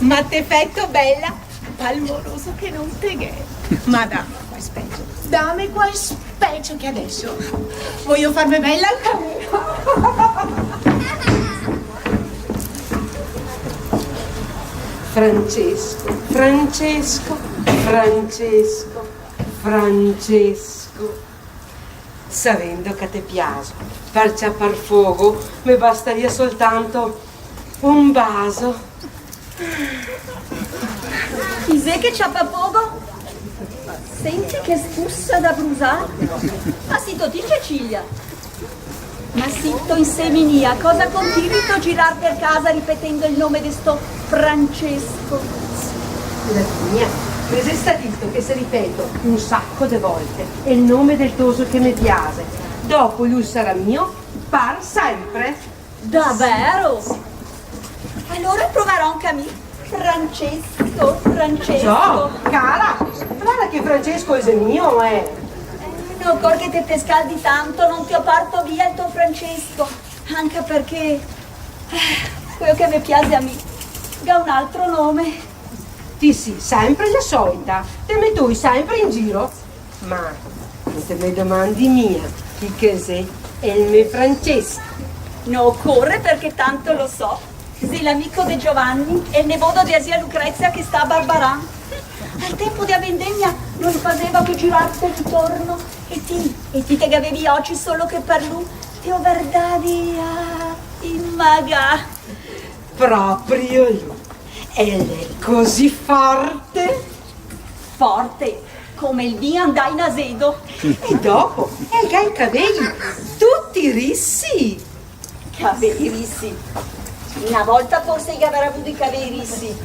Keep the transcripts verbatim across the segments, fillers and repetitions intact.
Ma te feto bela, pal moroso che no te ghè. Ma dame qua el specio, dame qua el specio che adeso vojo farme bela al camino. Francesco, Francesco, Francesco, Francesco. Savendo che te piaso, par ciapar fogo me bastaria soltanto un baso. Chi xe che ciapa fogo? Senti che spusa da brusà. Ma sito ti, Cecilia? Ma sito inseminìa? Cosa continui a girar par casa ripetendo el nome de sto Francesco? Lavinia, me xe stà dito che se ripeto un saco de volte el nome del toso che me piaxe, dopo lu sarà mio par sempre. Davero? Alora provarò anca mi. Francesco, Francesco. Ciò, cara, varda che Francesco xe mio, eh. Eh, no ocor che te te scaldi tanto, no te o porto via el to Francesco. Anca parché, eh, queo che me piaxe a mi ga un altro nome. Ti si sempre la solita, te me toi sempre in giro. Ma no te me domandi mia chi che xe el me Francesco? No ocore, parché tanto lo so. Xe l'amico de Giovanni, el nevodo de zia Lucrezia che sta a Barbaran. Al tempo dea vendemia no el faseva che girarte intorno. E ti, e ti che gavevi i oci solo che par lu, te o vardavi a inmagà. Proprio lu. El xe cusì forte. Forte come el vin andà in azedo. E dopo, el ga i cavei tuti risi. Cavei risi. Na volta forse el gavarà vuo i cavei risi.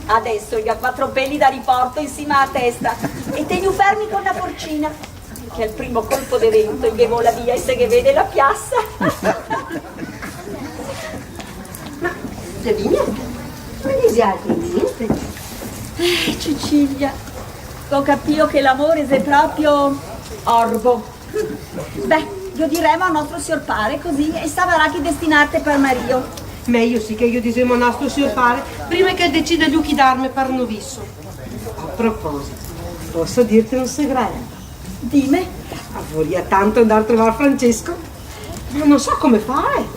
Adeso el ga quatro peli da riporto in sima a testa e tegno fermi co na forcina, che al primo colpo de vento el ghe vola via e se ghe vede la piasa. Ma, Lavinia, ma dixi altro gnente? Eh, Cecilia, go capìo che l'amore xe proprio orbo. Beh, ghe lo diremo a nostro sior pare, cusì el savarà chi destinarte par marìo. Mejo sì che ghe lo dixemo a nostro sior pare, prima che el decida lu chi darme par noviso. A proposito, poso dirte un segreto? Dime. Ah, voria tanto andar a trovar Francesco, ma no so come fare.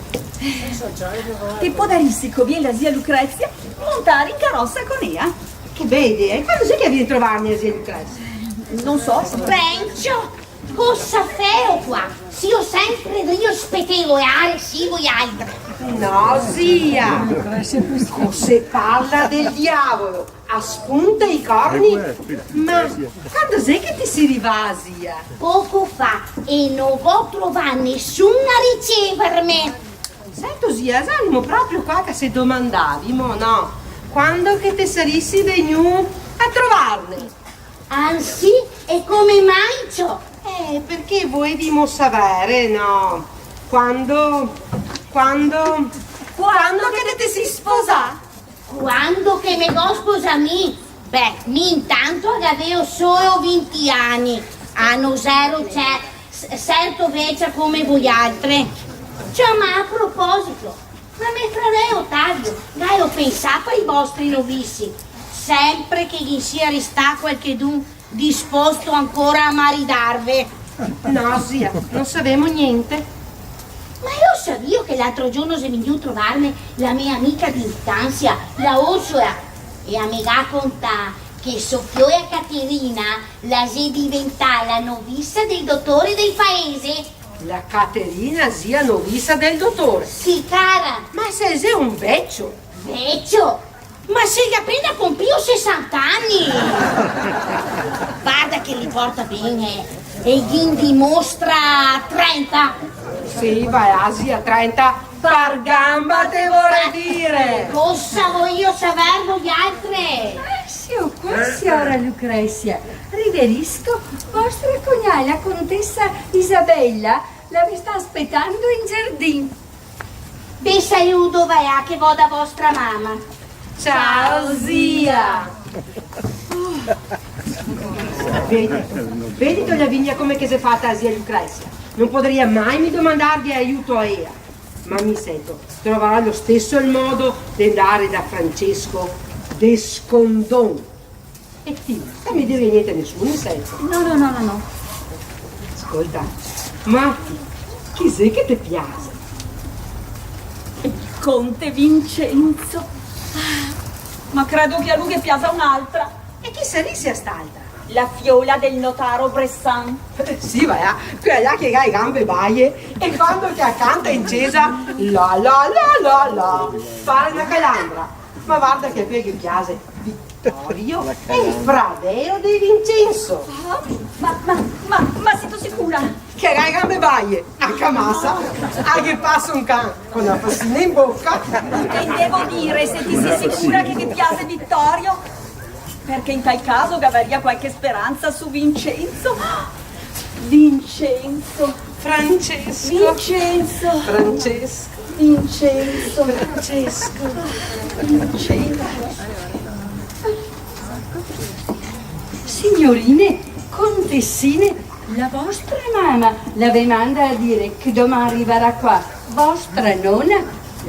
Te podarisi, co vien la zia Lucrezia, montare in carosa co ea. Che bea idea! E quando xe che vien a trovarme la zia Lucrezia? No so. Bencio, cosa feo qua? Sio sempre drio spetegołare, sì, vołaltre. No, zia! Co se parla del diavolo, a spunta i corni. Ma quando xe che te si rivà, zia? Poco fa, e no go trovà nesun a riceverme. Senti, zia, sarimo proprio qua che se domandavimo, no? Quando che te sarisi vegnù a trovarne? Ansi, e come mai ciò? Eh, parché voevimo savere, no? Quando, quando, quando che te te si sposà? Quando che me go sposà mi? Beh, mi intanto gaveo solo vinti ani, a no xero ce-, s-, serto vecia come vołaltre. Ciò, ma a proposito, ma me fradeo Otavio, gało pensà pa i vostri novisi? Sempre che ghin sia restà qualchedun disposto ancora a maridarve? No, zia, no savemo gnente. Ma eo savìo che l'altro giorno xe vegnù trovarme la me amica d'infansia, la Ursula, e a me ga contà che so fioła Caterina la xe diventà la novisa del dotore del paese. La Caterina, zia, novisa del dotore? Sì, cara. Ma se xe un vecio! Vecio? Ma se el ga apena compìo sesanta ani! Varda che el riporta ben, eh, e ghin dimostra trenta. Sì, va, zia, trenta par gamba, te vorè dire! Cosa vołìo saver vołaltre? Ah, sio qua, siora Lucrezia. Riverisco, vostra cugnà, la contesa Isabella, la ve sta spetando in giardin. Ve saludo, va là, che vo da vostra mama. Ciao, zia! Vedi, vedi, Lavinia, come che xe fata la zia Lucrezia. No podaria mai mi domandarghe aiuto a ea. Ma mi sento, trovarà lo steso el modo de ndare da Francesco De scondon. E ti, no me dire gnente a nesuni, sensa. No, no, no, no, no. Scolta, ma ti, chi xe che te piase? El conte Vincenzo. Ah, ma credo che a lu ghe piasa un'altra. E chi sarìa st'altra? La fiola del notaro Bressan. Sì, va là, quela là che ga e gambe baie e quando che la canta in cesa, la, la, la, la, la, pare na calandra. Ma varda che a quela ghe piase Vittorio, el fradeo de Vincenzo. Ah, ma, ma, ma, ma sito sicura? Che la ga e gambe baie, anca masa, la ghe pasa un can co na fasina in boca. Intendevo dire, se ti si sicura che ghe piase Vittorio, perché in tal caso gavarìa qualche speransa su Vincenzo. Vincenzo. Francesco. Vincenzo. Francesco. Vincenzo. Francesco. Vincenzo. Signorine, contesine, la vostra mama la ve manda a dire che doman rivarà qua vostra nona,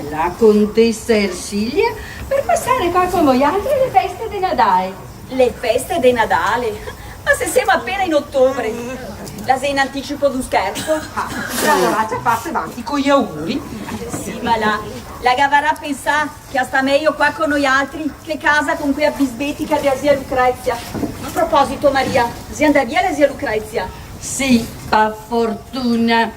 la contesa Ersilia, per pasare qua con voialtre le feste de Nadale. Le feste de Nadale? Ma se semo apena in otobre! La xe in anticipo d'un scherso? Ah, alora lasala pasar vanti coi auguri. Sì, ma la, la gavarà pensà che la sta mejo qua co noialtri che casa con quela bisbetica dea zia Lucrezia. A proposito, Maria, xe andà via la zia Lucrezia? Sì, par fortuna.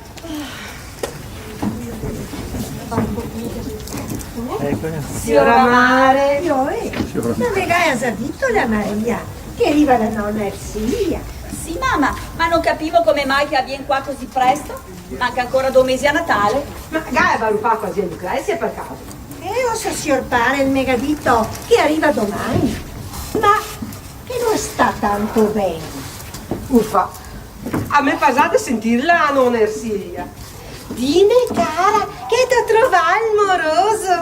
Siora mare. Io, eh? Ma me gavea za dito la Maria che riva la nona Ersilia? Sì, mama, ma no capivo come mai che la vien qua cusì presto. Manca ancora do mesi a Natale. Ma gala barufà co la zia Lucrezia par caso? Eh, lo so, sior pare, el me ga dito che la riva doman. Ma che no sta tanto ben. Ufa, a me par za de sentirla, nona Ersilia. Dime, cara, che te ga trovà el moroso?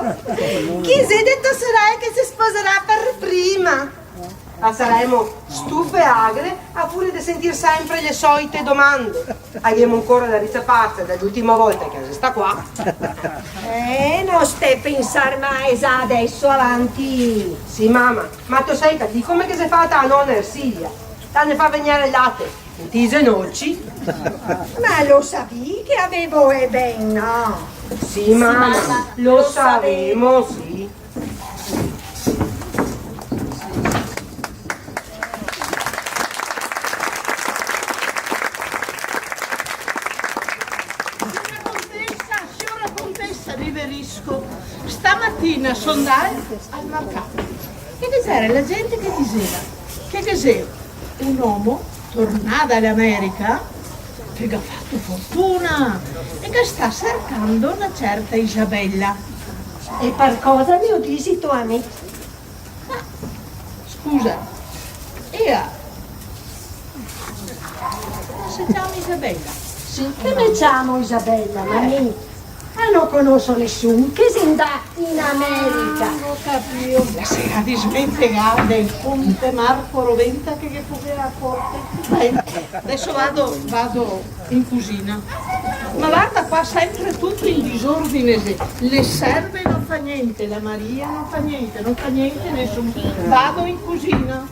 Chi xe de to sorele che se sposarà par prima? A saremo stufe agre a furia de sentir senpre le solite domande. Gavemo ancora da rizaparse da l'ultima volta che la xe sta qua. Eh, no sta pensar mal, za, deso avanti. Sì, mama, ma te sè ti come che xe fata la nona Ersilia? Te ne fa vegnere el late inte i zenoci. Ma lo savì che la ve voe ben, no? Sì, mama, lo savemo, sì. Siora contesa, siora contesa, riverisco. Stamatina so ndà al marcato. E ghe gera la zente che diseva che ghe xe un omo tornà da l'America che ga fato fortuna e che sta sercando na certa Isabela. E par cosa me lo disito a mi? Ma, scusa, ea no se ciama Isabela? Sì, che me ciamo Isabela, ma mi, ah, no conoso nesun che xe ndà in America. Ah, go capìo. La se ga dismentegà del conte Marco Roventa che ghe fughe a corte. Ben, deso vado, vado in cusina. Ma varda qua, senpre tuto in disordine, xe. Le serve no fa gnente, la Maria no fa gnente, no fa gnente nesun. Vado in cusina.